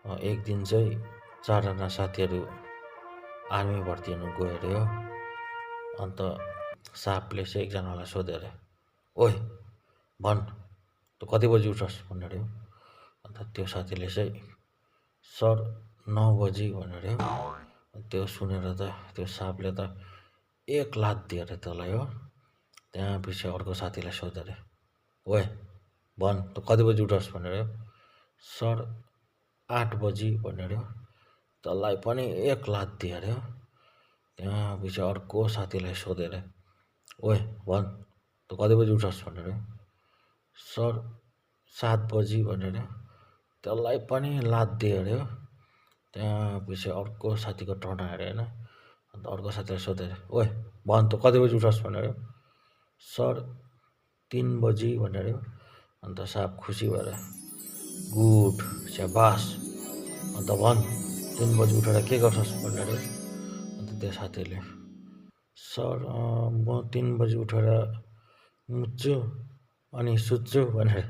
एक दिन चाहिँ 4 जना साथीहरू आर्मी भर्ती हुनु गयो अरे हो। अन्त सापले चाहिँ एकजनालाई सोध्यो अरे, ओइ भन् तँ कति बजी उठ्छस् भन्यो अरे हो। अन्त त्यो साथीले चाहिँ सर 9 बजी भन्यो अरे हो। त्यो सुनेर त त्यो सापले त एक लात दियो अरे त्यसलाई हो। त्यहाँपछि अर्को साथीलाई सोध्यो अरे, ओए भन् तँ कति बजी उठ्छस् भन्यो अरे हो। सर 8 बजी भन्यो अरे हो। त्यसलाई पनि एक लात दियो अरे हो। त्यहाँपछि अर्को साथीलाई सोध्यो अरे, ओए भन् तँ कति बजी उठ्छस् भन्यो अरे हो। सर 7 बजी भन्यो अरे हो। त्यसलाई पनि लात दियो अरे हो। त्यहाँपछि अर्को साथीको टर्न आयो अरे होइन। अन्त अर्को साथीलाई सोध्यो अरे, ओए भन् तँ कति बजी उठ्छस् भन्यो अरे हो। सर 3 बजी भन्यो अरे हो। अन्त साप खुसी भएर गुड स्याबास अन्त भन् 3 बजी उठेर के गर्छस् भन्यो अरे। अन्त त्यो साथीले सर म 3 बजी उठेर मुत्छु अनि सुत्छु भनेर